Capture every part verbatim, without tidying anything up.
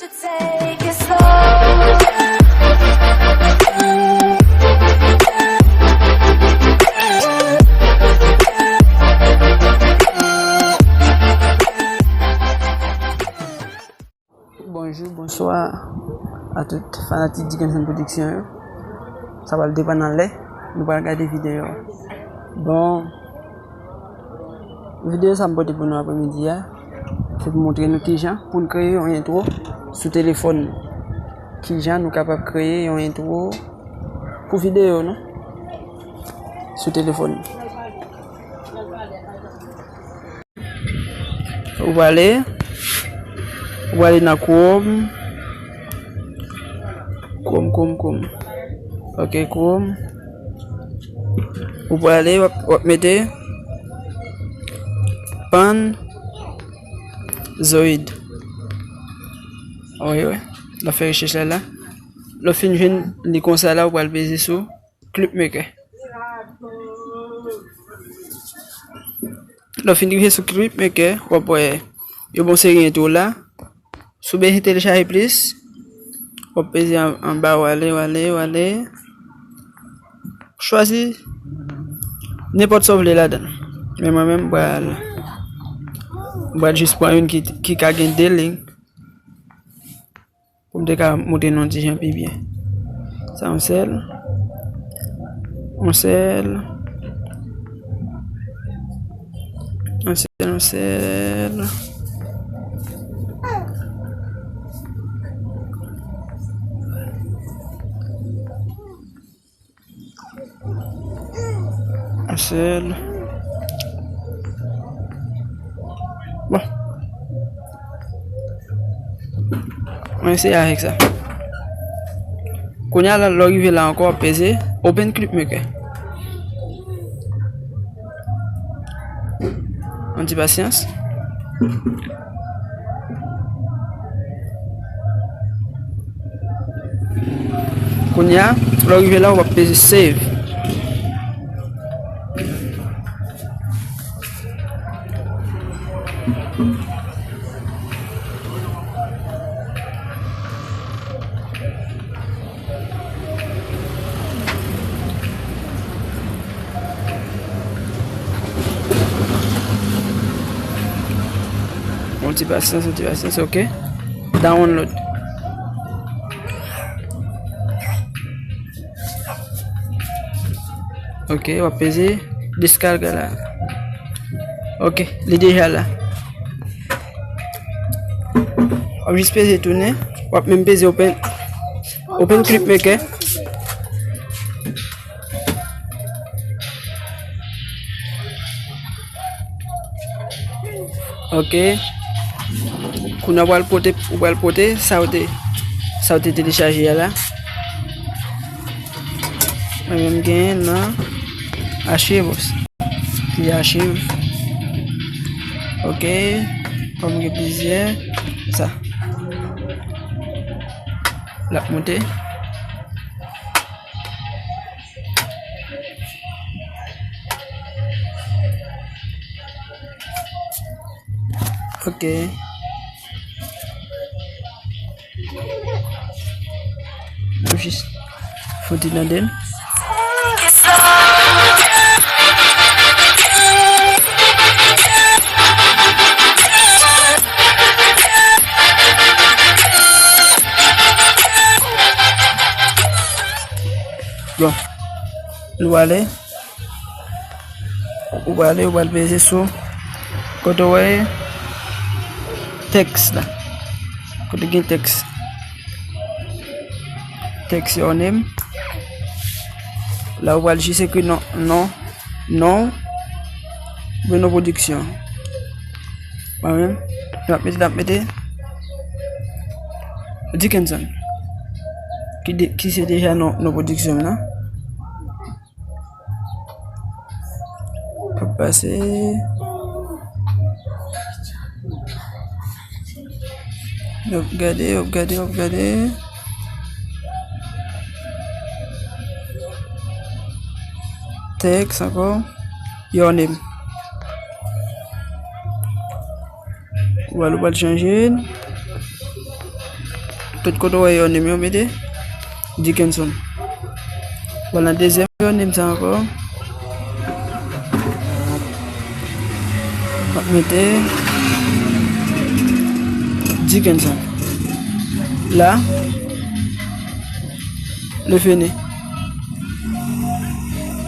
Take it slow. Bonjou, bonswa a tout fanatik Dickenson Production yo. Sa pral depann nan lè nou pral gade videyo a. Bon, videyo sa m pote pou nou apremidi a, se pou montre nou kijan pou n kreye yon entwo sou telefòn nou. Kijan nou kapab kreye yon entwo pou videyo nou sou telefòn nou. Ou prale, ou prale nan Chrome. Chrome, Chrome, Chrome. Ok, Chrome. Ou prale, w ap, w ap mete Panzoid. Wi, wi. L ap fè rechèch la la. Lè w fin jwenn li konsa la, ou pral peze sou Clipmaker. Lè w fin rive sou Clipmaker, w ap wè yo ba w seri entwo la. Si w bezwen telechaje plis, w ap peze an, anba, w ale, w ale, w ale. Chwazi nenpòt sa w vle ladan l. Men mwen menm, m pral, m pral jis pran youn ki, ki ka gen de liy. Pou m te ka montre nou yon ti jan pi byen. Sa yon sèl. Yon sèl. Yon sèl, yon sèl. Yon sèl. Bon. Mwen eseye avèk sa. Kounye a la, lè w rive la ankò, w ap peze Open Clipmaker. Yon ti pasyans. Kounye a, lè w rive la, w ap peze save. Yon ti pasyans, yon ti pasyans, ok. Download. Ok, w ap peze descarga la. Ok, li deja la. W ap jis peze tounen. W ap menm peze open, open Clipmaker. Ok. Kounye a w pral pote, w pral pote sa w te, sa w te telechaje a la. Mwen menm genyen nan achiv. Li achiv. Ok. Kòm gen plizyè, sa. L ap monte. Ok. Nou jis fouti nan den. Bon. Nou ale. Ou prale, ou pral peze sou kote w wè tèks la. Kote gen tèks. Tèks your name. La ou pral jis ekri non, non, non, Bruno Production. Mwen menm, m ap mete, m ap mete Dickenson. Ki de, ki se deja non, non Production m nan. Ap pase. W ap gade, w ap gade, w ap gade. Tèks ankò. Your name. Ou pral, ou pral chanje l. Tout kote w wè your name yo mete Dickenson. Vwala, dezyèm your name sa ankò. M ap mete Dickenson. La, li fini.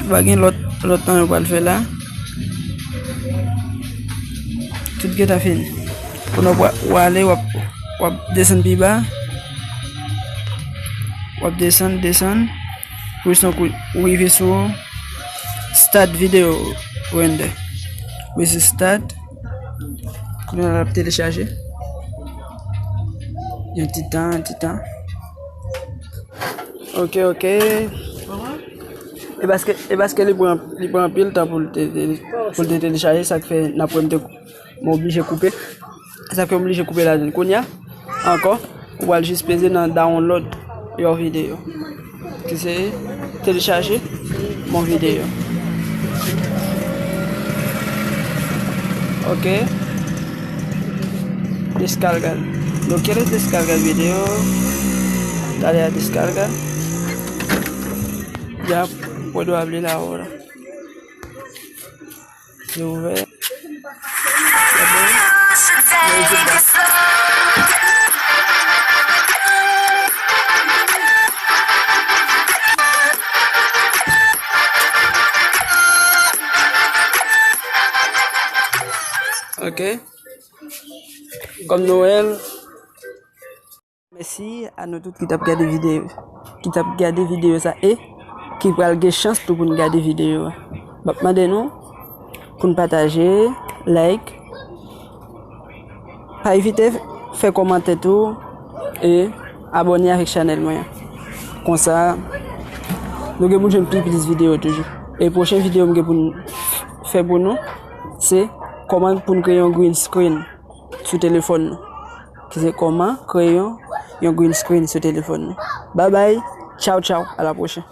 Pa gen lòt, lòt tan yo pral fè la. Tout gentan fini. Kounye a w ale, w ap, w ap desann pi ba. W ap desann, desann. Pou son kou, w rive sou start video render. Ou sou start. Kounye a l ap telechaje. Yon ti tan, yon ti tan. Ok, ok. E paske, e paske li pran, li pran anpil tan pou l te, te, pou l te telechaje, sa k fè n ap wè m te, m oblije koupe. Sa k fè m oblije koupe ladan l. Kounye a, ankò, ou pral jis peze nan download your video. Ki se telechaje mon video. Ok. Descargar. Lo quieres descargar video, dale a descargar. Ya puedo abrir ahora. Se ouvè. Ok. Kòm nou wè l. Mèsi a nou tout ki t ap gade videyo, ki t ap gade videyo sa e ki pral gen chans tou pou n gade videyo a. M ap mande nou pou n pataje, like, pa evite fè kòmantè tou e abòne avèk chanèl mwen an. Konsa, nou gen pou n jwenn pi plis videyo toujou. E pwochen videyo m gen pou n fè pou nou, se kòman pou n kreye yon green screen sou telefòn nou. Ki se kòman kreye yon, yon green screen sou telefòn nou. Bye bye, tchaw tchaw, a la pwochèn.